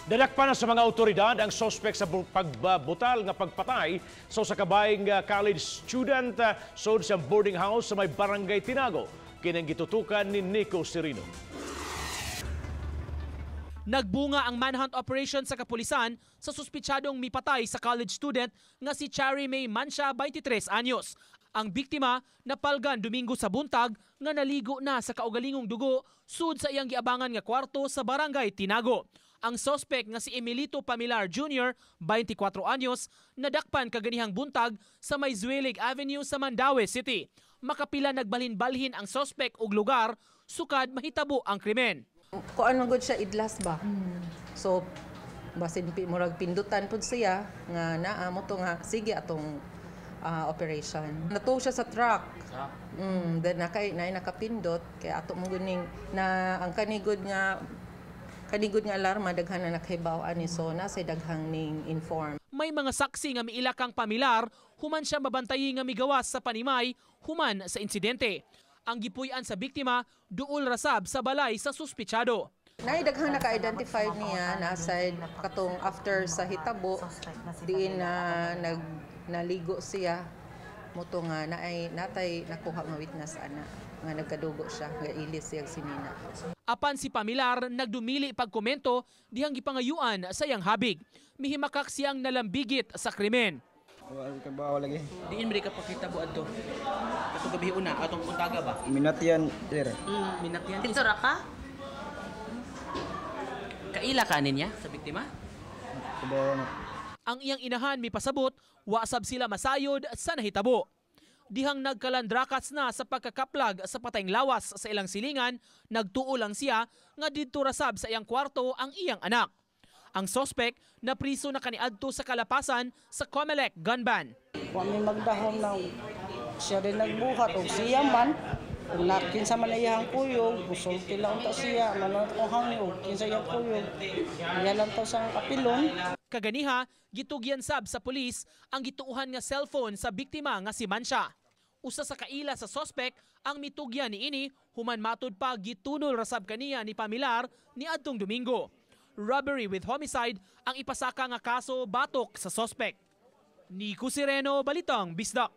Nadakpan na sa mga otoridad ang sospek sa pagbutal nga pagpatay sa usa ka babaeng college student sud sa boarding house sa may Barangay Tinago. Kinang gitutukan ni Nico Serino. Nagbunga ang manhunt operation sa kapulisan sa suspitsadong mipatay sa college student nga si Cherry May Mancia, 23 anyos. Ang biktima napalgan Domingo sa buntag nga naligo na sa kaugalingong dugo sud sa iyang giabangan nga kwarto sa Barangay Tinago. Ang sospek nga si Emilito Pamilar Jr., 24 anyos, nadakpan kaganihang buntag sa may Zuellig Avenue sa Mandaue City. Makapila nagbalhin-balhin ang sospek og lugar sukad mahitabo ang krimen. Kuan man gud siya, idlas ba. So basin murag pindutan pud siya nga naa mo to nga sige atong operation. Natuo siya sa truck. Then nakay nay nakapindot kay ato mo guning na ang kanigud nga alarma, daghan na nakahibaw ani, so na say daghang ning inform. May mga saksi nga miila kang Pamilar human siya mabantayi nga migawas sa panimay human sa insidente. Ang gipuy-an sa biktima duol rasab sa balay sa suspitsado. Nay daghang naka-identify niya na sa katong after sa hitabo diin na nag naligo siya moto nga naay natay nakuha nga witness ana nga nagkadugo siya nga ilis siya sinina. Apan si Pamilar nagdumili pagkomento dihang gipangayuan sa iyang habig. Mihimakak siyang nalambigit sa krimen. Wala ka ba lagi? Diin mo ka pakita buad to? Katong gabi una, atong puntaga ba? Minatyan, sir. Minatyan. Dito ra ka? Kaila ka niya sa biktima? Kabaw na. Ang iyang inahan mipasabot, wasab sila masayod sa nahitabo. Dihang nagkalandrakas na sa pagkakaplag sa patayng lawas sa ilang silingan, nagtuo lang siya nga didto rasab sa iyang kwarto ang iyang anak. Ang sospek napriso na kaniadto sa kalapasan sa COMELEC gun ban. Wa mi magdahom na siya rin nagbuhat o siya man kung kinsa man iyang kuyog, musulti lang ta siya manot kung hangyo kinsa iyang kuyog, iya lang to sa kapilon. Kaganiha, gitugyan sab sa pulis ang gituuhan nga cellphone sa biktima nga si Mansha. Usa sa kaila sa sospek ang mitugyan niini human matud pa gitunol rasab kaniya ni Pamilar ni adtong Domingo. Robbery with homicide ang ipasaka nga kaso batok sa sospek. Nico Sireno, Balitang Bisdak.